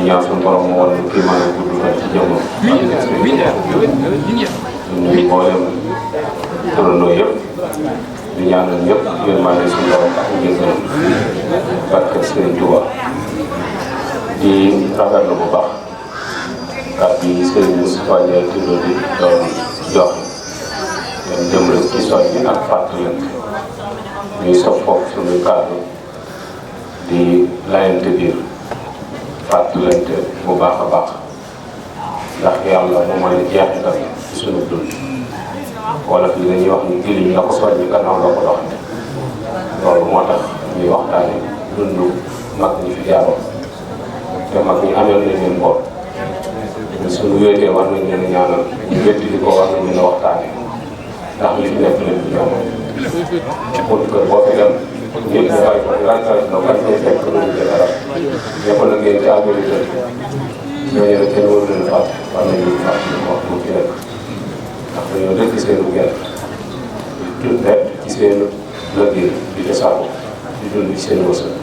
ñaan suñu borom moo woon kii mën a gudd la ci jamono. ñu mboolem turandoo yëpp di ñaanal ñëpp yéen maa ngi suñu borom ak njëkkal barke Serigne Touba di rafetlu bu baax kàddu yi Serigne Moustapha Ndiaye Tullo di doon joxe leen jëmale ci soññi ak fàttalante ñuy sof foofu suñuy kàddu di layante biir fàttalante bu baax a baax ndax yàlla mu mën a jeexital ci suñu dund wala fii dañuy wax ni gili nga ko soññi gannaaw la ko doxante loolu moo tax ñuy waxtaane dundu mag ñi fi jaaroon te mag ñi ameel nañ leen bool suñu wéetee war nañ leen a ñaanal ñu wétti di ko war nañ leen a waxtaane ndax li fi nekk leen ñoom pour kër boo fi dem ñëpp ñu bàyyi ko di ràññal na bañ ñuy fekk luñu dara ñëpp la ngeen ci amélité ñooñu ne kenn waru leen fàtte war nañu fàtte wax bu ci nekk ndax dañoo dëkk seenu gerte di dund rek ci seen lëggéey di desaatu di dund ci seen wërsëg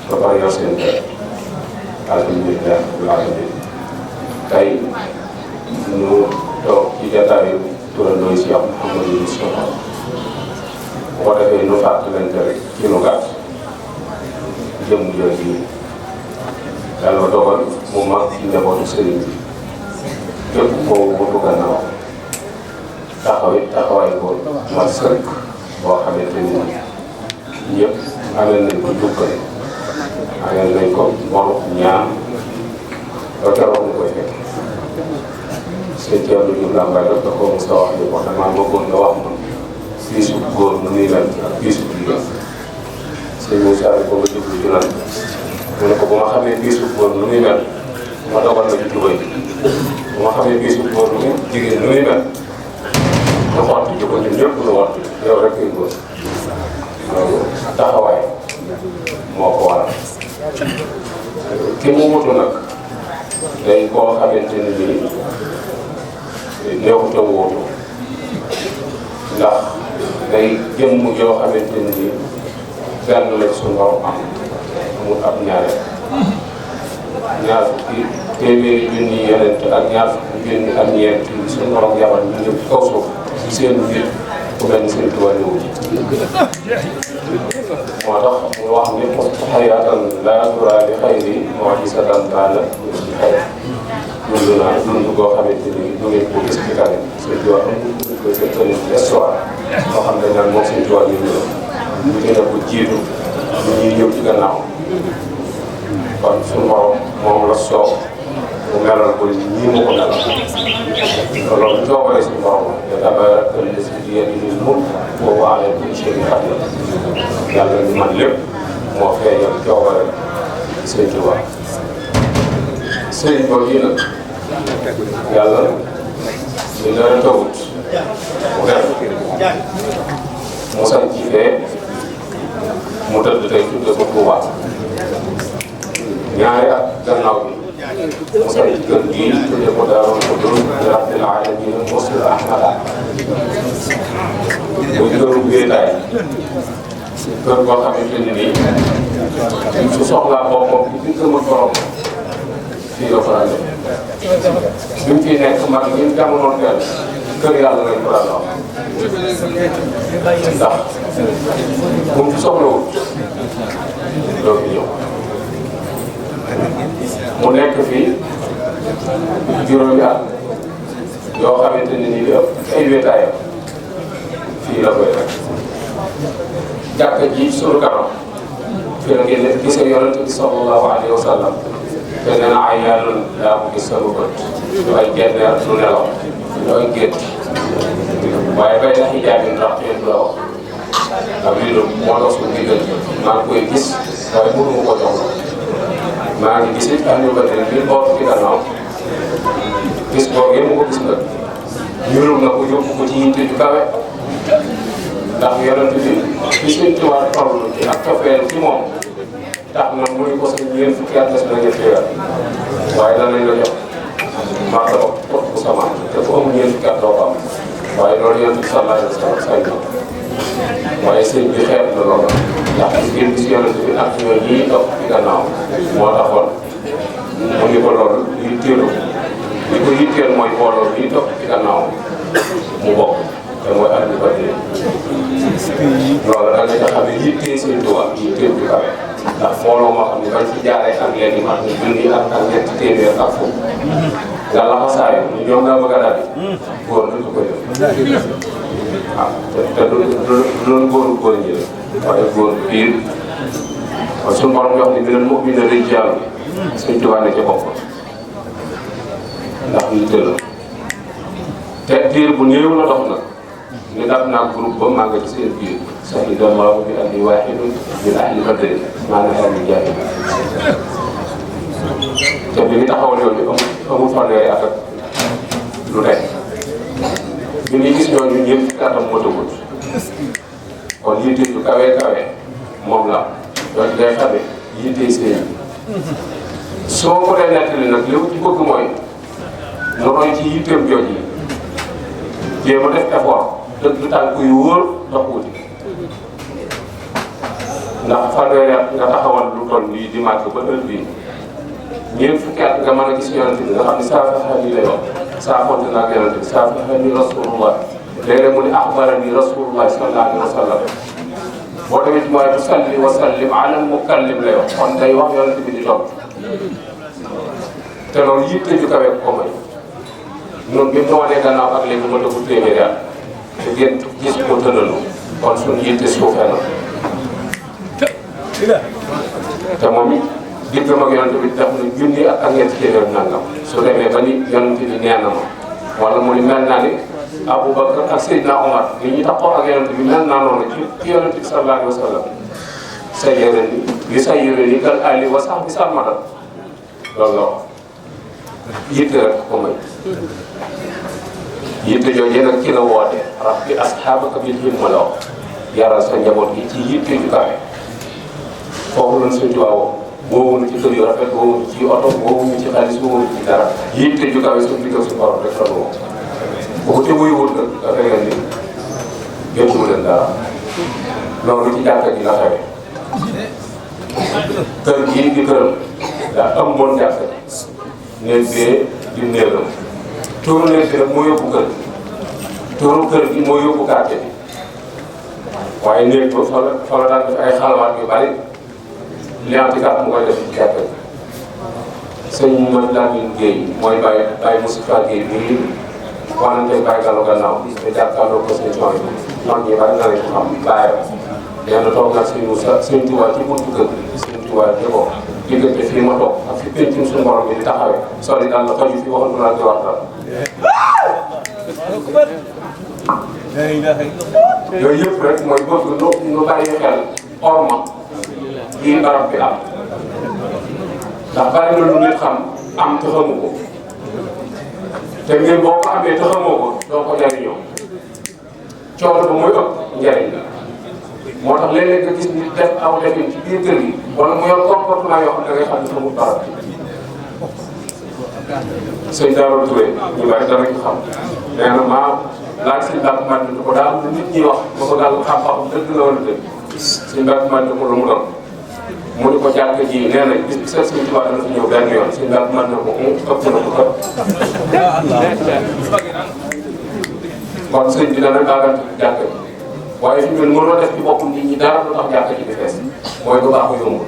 ba pare yor seen gerte alhamdulilah rabbil alamin tey ñu toog ci jataayu turandoo si am Mouhamadou Moustapha bu ko defee ñu fàttalante rek ci lu gàtt jëm jooju yàlla dogal mu mag ci njabootu sëriñ bi képp koo wutu gannaaw taxawaay ko mat sëkk boo xamante ni ñëpp amel nañ ko jukkal amel nañ ko boru ñaan ba keroog ñu koy fekk sëñ Thierno Diouf Lambaye daf ko mos a wax ni ko damaa bëggoon nga wax ma biisu góor nu muy mel ak biisu jigéen sëñ Moussa bi ko nga jublu ci lan mu ne ko bu ma xamee biisu góor nu muy mel ma dogal na ci tubay bu ma xamee biisu góor nu muy jigéen nu muy mel nga xool ci ko ñun ñëpp lu wax yow rek koy góor loolu taxawaay moo ko waral ki mu wutu nag day koo xamante ni nii néew te wuutu ndax day jëmm yoo xamante ni nii benn la suñu borom am amul ab ñaareel ñaar fukki téeméeri junni yeneen ak ñaar fukki junni ak ñeent suñu borom yabal ñu ñëpp kaw suuf ci seen biir ku mel ni seen tubaab yi moo tax mu wax ni xayaatan laa turaa li xayri moo ci sa dantaala ci xayr dund naa dund koo xamante ni du ngeen ko gis ci kanam seen tubaab amul koy seetlu ci histoire moo xam ne naan moom seen tubaab yi ñu gën a ko jiitu ñu ñuy ñëw ci gannaaw kon suñu borom moom la soow mu melal ko ñii mu ko melal loolu coobare suñu borom la tabaaraka llazii biyadihil mulk wa huwa alaa kulli shay'in qadiir yàlla ñu man lépp moo feeñal coobare sëñ Tuubaa sëñ boobu yi nag yàlla ñu dara tawut mu def mu sañ ci fee mu tëdd tey tudde ko Tuubaa ñaari at gannaaw bi mu sañ ci kër gii tudde ko Daarul Xudoos li rabbil aalamiin Mursal Ahmada muy këru wéetaay kër boo xamante ni nii su soxlaa boppam bi fi gëm ak borom fii la ko daan def bi mu fi nekk mag ñi jamonoon teel kër yàlla lañ ko daan wax ndax bu mu fi soxlawul doo fi ñëw mu nekk fii juróomi at yoo xamante ni nii lépp ay wéetaayam fii la koy def jàkka ji sunu kanam fii la ngeen gisee yonent bi sallallahu alayhi wa sallam te nee na ay yàlla laa ko gis sama bët du ay genneer du nelaw du ay gétt waaye bay na xijaab yi ndax yéen la wax ak lii moo doon suñu diggante maa ngi koy gis waaye mënu ma ko jox maa ngi gis it am ñu ko ne li boot ci gannaaw gis boobu yëpp mu ko gis nga ñurul na ko yóbbu ko ci yitte ju kawe ndax yonent bi bi Sëñ Tuubaa toll ci ak cofeel ci moom tax na mu ne ko sa ñeent fukki at des na ñetti weer waaye danañ la jox martaba pot bu sama te fu amul ñeent fukki at doo ko am waaye loolu yonent bi sallallahu alayhi wa sallam sañ na waaye sëñ bi xeeb na loolu ndax ngeen gis yonent bi ak ñoom ñii topp ci gannaaw moo taxoon mu ni ko loolu yitteelu li ko yitteel mooy mbooloo ñii topp ci gannaaw mu bokk te mooy àll ba dee loolu da nga ca xam ne yittee sëñ Tuubaa yitteel ju kawe ndax mbooloo moo xam ne bañ fi jaaree ak léegi mat ni junni ak ñetti téeméer ak fukk nga laxasaayu ni ñoom nga bëgg a daal góor na du ko def waaw te du doon góor ñi la waaye góor biir kon suñu borom jox ni beneen moom bi ne rijaal bi Sëñ Tuubaa ne ca bopp ndax ñu tëll te diir bu néew la dox nag ni daf naa groupe ba maa nga ci seen biir shahida Allaahu bi anni waahidun min ahli badrin maa ngi xam ni jaay te bi ñu taxawal yoon bi amul fanweeri at ak lu nekk ñu ngi gis ñooñu ñëpp atam motagul kon yitte yu kawe moom la donc day xame yitte seen soo ko dee nettali nag li ci bëgg mooy nu roy ci yitteem jooj yi jéem a def effort dëgg tànk yu wóor dox wuti ndax fanweeri at nga taxawal lu toll nii di màgg ba heure bii ñeent fukki at nga mën a gis yonent bi nga xam ne saafaxani lay wax saafonte naag yonent bi saafaxani rasulullah léeg-léeg mu ne axbarani rasulullah sallallahu alayhi wa sallam boo demee ci mooy bu salli wa sallim ala mukallim lay wax kon day wax yonent bi di topp te loolu yitte ju kawe ko may noonu bi mu wanee gannaaw ak léegi ma dëggu téeméeri at te ngeen gis ko tënalu kon suñu yitte suufee na te moom it diggam ak yonent bi def na junni ak ñetti téeméer nangam su demee ba ni yonent bi nee na ma wala mu ni mel naa ni Aboubacar ak Seydina Omar ni ñu taxaw ak yonent bi mel naa noonu ci yonent bi sallallahu alayhi wa sallam sa yére ni li sa yére ni kal ali wa sax bi salmada loolu la wax yitte rek ko may yitte jooju nag ci la woote rabbi ashaabaka bil himma la wax yaral sa njaboot gi ci yitte ju kawe foofu lañ Sëñ Tuubaa woo woowuñu ci kër yu rafet woowuñu ci oto woowuñu ci xaalis woowuñu ci dara yitte ju kawe suñu diggal suñu borom rek la woo bu ko te muy wut nag dafay leen ni jotuwu leen dara loolu ci jàkka ji la xewe kër gii di këram daa amoon jàkka ji néeg bee di néegam tuuru néeg bi nag moo yóbbu kër tuuru kër gi moo yóbbu quartier bi waaye néeg ba fa la daan def ay xalwaat yu bari liantikat mu koy def ci jàkka ji sëñ Mame Lamine Gueye mooy Baye Moustapha Gueye bii wanante Baye Gallo gannaaw te jàkkaarloo ko sëñ Soy mag ñi bari na lañ ko xam bàyyam nee na toog nag sëñ Moussa sëñ Touba ci buntu kër sëñ Touba ne ko diggante fii ma toog ak fi pencum suñu borom bi di taxawee sori daal la xaju fi waxoon naa di wax dara yooyu yëpp rek mooy bëgg nu bàyyi xel orma yi barab bi am ndax bari na lu nit xam am te xamu ko te ngeen boo ko amee te xamoo ko doo ko jariñoo coono ba mooy ëpp njariñ la moo tax léeg-léeg nga gis nit def aw defin ci biir kër gi wala mu yor comportement yoo xam ne da ngay xam ne xamul dara sëñ Daara Touré ñu bari dara ñu xam nee na maa laaj sëñ Mbacke Mate ko daal lu nit ñi wax ba ko daal xam-xam dëgg la wala dëgg sëñ Mbacke Mate ko lu mu doon mu ni ko jàkk ji nee na bis bi seet sëñ Tuubaa dana fi ñëw benn yoon sëñ Mbacke Mate ko ëpp na ko ëpp kon sëñ bi dana gàggante jàkk ji waaye fi mu ne mënoo def ci bopp nit ñi dara lu tax jàkk ji di fees mooy lu baax ko yomb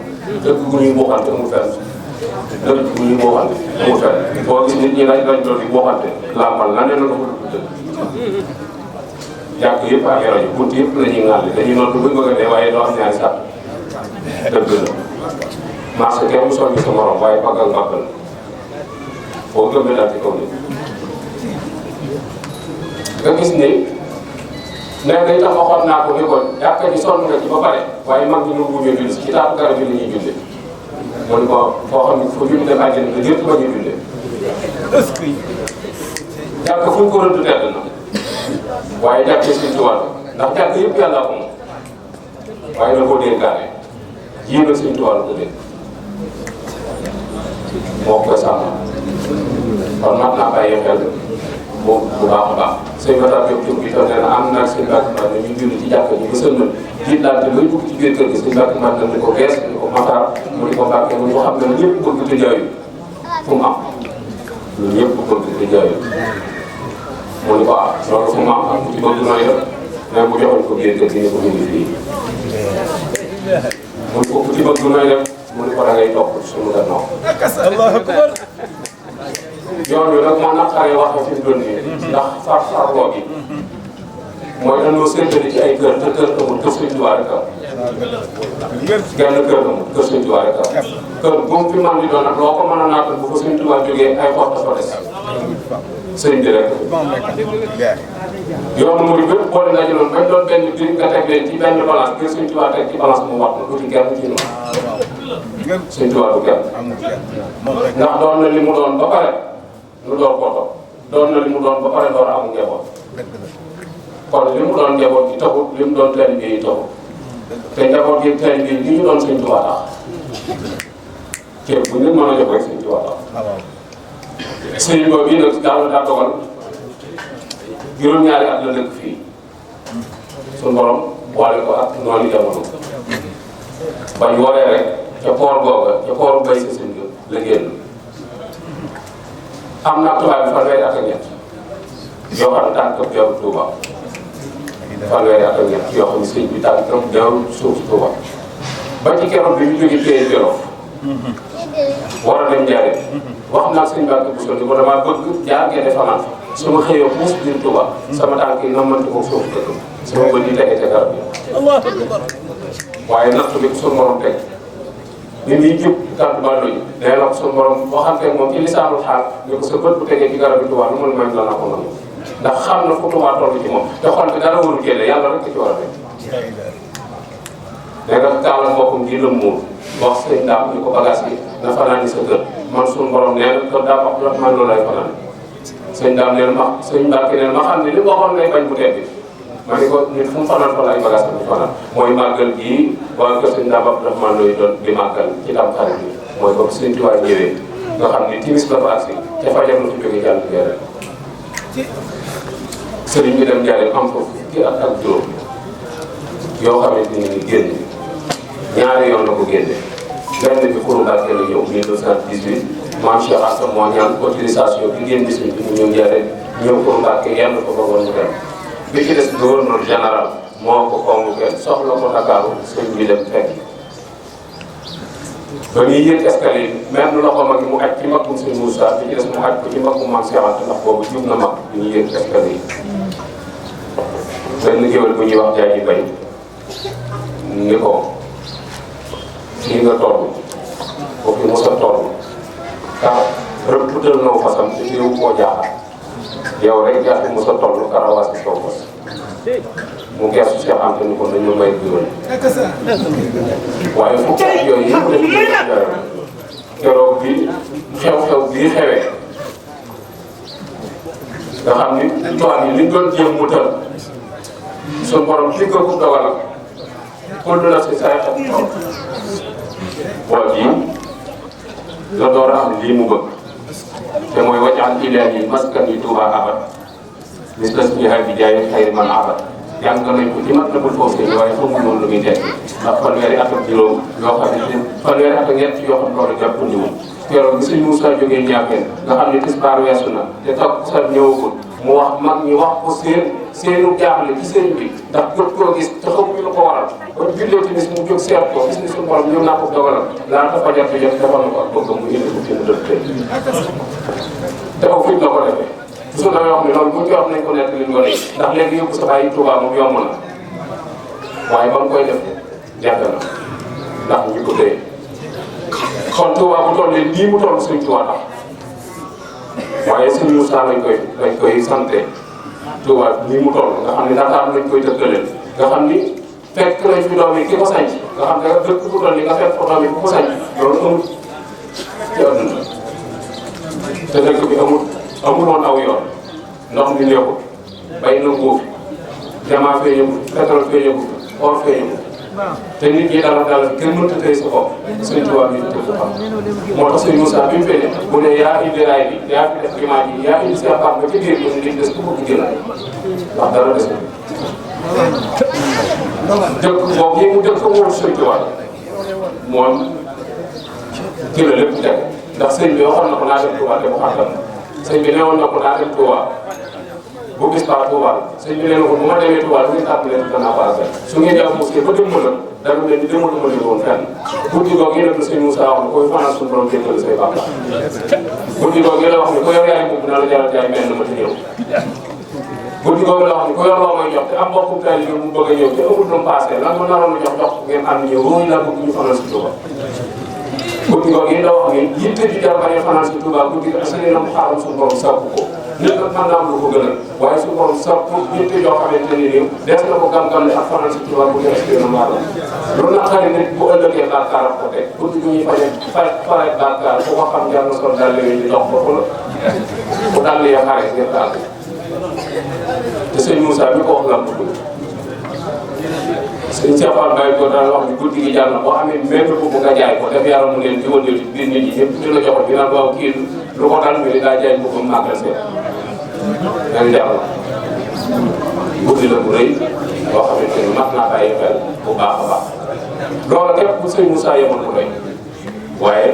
dëgg gu ñuy bokkante amul fenn dëgg gu ñuy bokkante amul fenn boo gis nit ñi lañ doon di bokkante làmbal la ne la ko dëgg jàkk yëpp ak rajo bunt yëpp la ñuy ŋàlli dañuy noonu bu bëgg a dee waaye doo am ñaari sàtt dëgg la marché kenn mu soññi sa morom waaye baggal baggal boo gëmee daal ci kaw nit nga gis ni nee nañ tax waxoon naa ko ni ko jàkka ji sonn nga ci ba pare waaye mag ñi nangu ñu julli ci taatu garab yi la ñuy julli mu ne ko foo xam ne foo julli dem àjjana nga ñëpp ba ñu julli jàkk fu ñu ko rëdd tedd na waaye jàkk Sëñ Tuubaa ndax jàkk yëpp yàlla ko moom waaye da koo dénkaane yii nag Sëñ Tuubaa la ko dégg moo koy sàmm kon mat naa bàyyi xel bu baax a baax sëñ Matar Diop Diop itam nee na am naag sëñ Mbacke Madina ñu julli ci jàkka ji ba sëlmal jiit laal te bay dugg ci biir kër gi sëñ Mbacke Madina di ko gees di ko Matar mu di ko Mbacke mu di ko xam ne ñëpp bëgg te jaayu fu mu am ñun ñëpp bëgg te jaayu mu di ko ah loolu fu mu am ak ku ci bëgg nooy def mais bu joxoon ko biir kër gi ne ko ñu ngi fii mu di ko ku ci bëgg nooy def mu di ko da ngay topp suñu gannaaw yoon wi nag moo naqaree waxee fi mu doon nii ndax farfarloo gi mooy dañoo séddale ci ay kër te kër amul kër Sëñ Tuubaa rek am genn kër amul kër Sëñ Tuubaa rek am kër bu mu fi man di doon nag loo ko mën a naatal bu fa Sëñ Tuubaa jógee ay xott dafa des sëriñ bi rek yoonu mu di bépp boole nga jëloon bañ doon benn biir nga teg leen ci benn balance kër Sëñ Tuubaa teg ci balance mu wax na du ci kenn ci noonu Sëñ Tuubaa du kenn ndax doon na li mu doon ba pare lu door koo topp doon na li mu doon ba pare door a amul njaboot kon li mu doon njaboot gi taxut li mu doon taalibe yi taxut te njaboot gi taalibe yi li ñu doon Sëñ Tuubaa tax ceeb bu ñu mën a jox rek Sëñ Tuubaa tax sëñ boobu bii nag daal daa dogal juróom-ñaari at la dëkk fii suñu borom boole ko ak noonu jamono bañ waree rek ca poor googa ca poor bay sa sëñ la génn am na tubaab bi fanweeri at ak ñett yoo xam ne tànk këpp jaww Touba fanweeri at ak ñett yoo xam ne sëñ bi tànk këpp jaww suuf Touba ba ci keroog bi ñu jógee Pays Jolof war a dem Njaaréem wax naa sëñ Mbacke bu ni ko damaa bëgg jaar ngeen di fanaan su ma xëyoo puus biir Touba sama tànk yi namante ko suuf dëkk sama bët yi tege ca garab yi waaye natt bi suñu morom teg bi muy jub kàddu bàllu yi nee na ko suñu borom waxante moom ci lisaanul xaal ne ko sa bët bu tegee ci garab yi Touba lu mu may la naa ko nangu ndax xam na fu Touba toll ci moom te xol bi dara warul génne yàlla rek ci war a def nee nga kaala boppam ji la muur wax sëñ daam ni ko bagage bi na fanaan sa kër man suñu borom nee na kër daa wax man loolu lay fanaan sëñ daam nee na ma sëñ Mbacke nee na ma xam ne li waxoon lay bañ bu tedd bi ma ni ko nit fu mu fanaan fa ay bagage bi fanaan mooy màggal gii waa kër sëñ daam Abdourahmane looy doon di màggal ci tam xarit bi mooy boobu sëñ Tuubaa ñëwee nga xam ni timis la fa agsi te fajar la fi jógee jàll gerte sëriñ bi dem Njaaréem am foofu fukki at ak juróom yoo xamante ni génn ñaari yoon la ko génne benn bi Kourou Mbacke la ñëw 1918 maam Cheikh Assa moo ñaan autorisation bi génn bis bi mu ñëw Njaaréem ñëw Kourou Mbacke yenn ko bëggoon mu dem bi ci des gouverneur général moo ko convoqué soxla ko Dakar sëñ bi dem fekk ba ñuy yëg escalier même loxo mag mu aj ci magum sëñ Moussa bi ci des mu aj ko ci magum maam Cheikh Anta ndax boobu jub na mag bi ñuy yëg escalier benn géwél bu ñuy wax jaay ji bay ni ko fii nga toll ko fi mos a toll car rëbb tël naw fasam te teewu koo jaaxal yow rek yaa fi mos a toll karawaas bi soo fas mu gersu Cheikh Anta ni ko nañ ma may juróom waaye fukki at yooyu yëpp def keroog bi xew-xew bii xewee nga xam ni tubaab yi liñ doon jéem mu tël suñu borom li ko ko dogal kullu nafsin zaa'iqatul mawt waa ji la door a am lii mu bëgg te mooy waj'al ilaahi maskani Tuubaa abad misla ismihaa bi jaahi xayri man abad jàng nañ ko ci Matlabul Fawzayni waaye xamul noonu lu muy tekki ndax fanweeri at ak juróom yoo xam ne fanweeri at ak ñett yoo xam ne loolu jàppandi woon keroog bi sëñ Moussa jógee Ndiakhène nga xam ne tisbaar weesu na te toog sa ñëwagul mu wax mag ñi wax ko seenu jaaxle ci sëñ bi ndax jot koo gis te xamuñu lu ko waral ba jullee timis mu jóg seet ko gis ni suñu borom ñëw naa ko dogalam laata fajar bi jot defal na ko ak bëgg mu indi ko fi mu dëkk tey te aw fit la ko defee su na yoo xam ne loolu bu ñu koy wax nañ ko nekk li ñu wane ndax léegi yóbbu sa bàyyi Touba moom yomb na waaye ba mu koy def jafe na ndax ñu ko téye kon Touba bu tollee nii mu toll Sëñ Touba tax waaye Sëñ Moussa lañ koy santé Touba nii mu toll nga xam ne Dakar lañ koy dëkkaleel nga xam ni fekk nañ fi doom yi ki ko sañ nga xam ne dëkk bu toll nii nga fekk ko doom yi ku ko sañ loolu amul ci àdduna te dëkk bi amul woon aw yoon ndox mi neexul bay na góob jamaa fee yëngu pétrole fee yëngu or fee yëngu te nit ñi dara kenn mënta tey sa bopp sëñ Tuubaa bi te xam moo tax sëñ Moussa bi mu fene bu ne yaa indi raay bi yaa fi def jumaa ji yaa indi Cheikh Bamba ci biir ñun liñ des ku bëgg jël ndax dara des dëkk boobu yi mu dëkk ko wóor sëñ Tuubaa moom ci la lépp teg ndax sëñ bi waxoon na ko naa dem Touba te mu xàttal sëñ bi newoon na ko naa dem Touba bu gis pas Touba sëñ bi nee na ko bu ma demee Touba lu ngeen tàmbalee danaa passé su ngeen jàpp mosquée ba dem la dara mel ni dematuma leen woon fenn guddi googu yi nag sëñ Moussa wax ne koy fanaan suñu borom jéggal say bàkkaar guddi googu yi la wax ne ko yor yaay boobu na la jaral jaay mel na ma ci ñëw guddi googu la wax ne ko yor loo may jox te am mbokku taalibe bi mu bëgg a ñëw te amul lu mu passé lan ma naroon a jox ngeen ànd ñëw wóoyu laa bëgg ñu fanaan si Touba guddi googu yi la wax ne yitte ji jar bañ a fanaan si Touba guddi gi asali na mu xaaral suñu borom sàkku ko nit nag mën naa am lu ko gën a waaye suñu borom sàkku yitte yoo xamante ni nii des na ko gam-gam ne ak fanaan si Touba bu ñu askan na maaram loolu nag xëy nit bu ëllëgee bàkkaar ko teg guddi gi ñuy fay bàkkaar bu ko xam jar na sol dàll yi di dox ba fu la bu dàll ya xare ngir daal te sëñ Moussa bi ko wax lan ko dugg sëñ Cheikh Fall Baye ko daan wax ni guddi gi jàll na boo amee même bu nga jaay ko def yaram mu leen di wëndeel ci biir nit ñi ñëpp dina joxoon dina waaw kii lu ko dal ñu daa jaay boppam màggal see yaa ngi jàll guddi la bu rëy boo xamante ni mat naa bàyyi xel bu baax a baax loolu képp bu sëñ Moussa yemoon ko doy waaye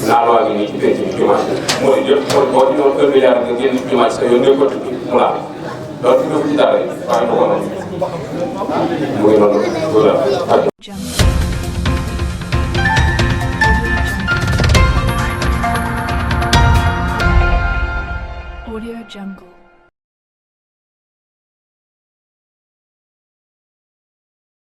naa loo ngi nii ci penc bi jumaa mooy yëpp boo ci doon 1 milliard nga génn jumaa sa yoon nekk ko tukki mu laal loolu ci dugg ci dara yi waaye du ko noonu mu ngi noonu Audio Jungle.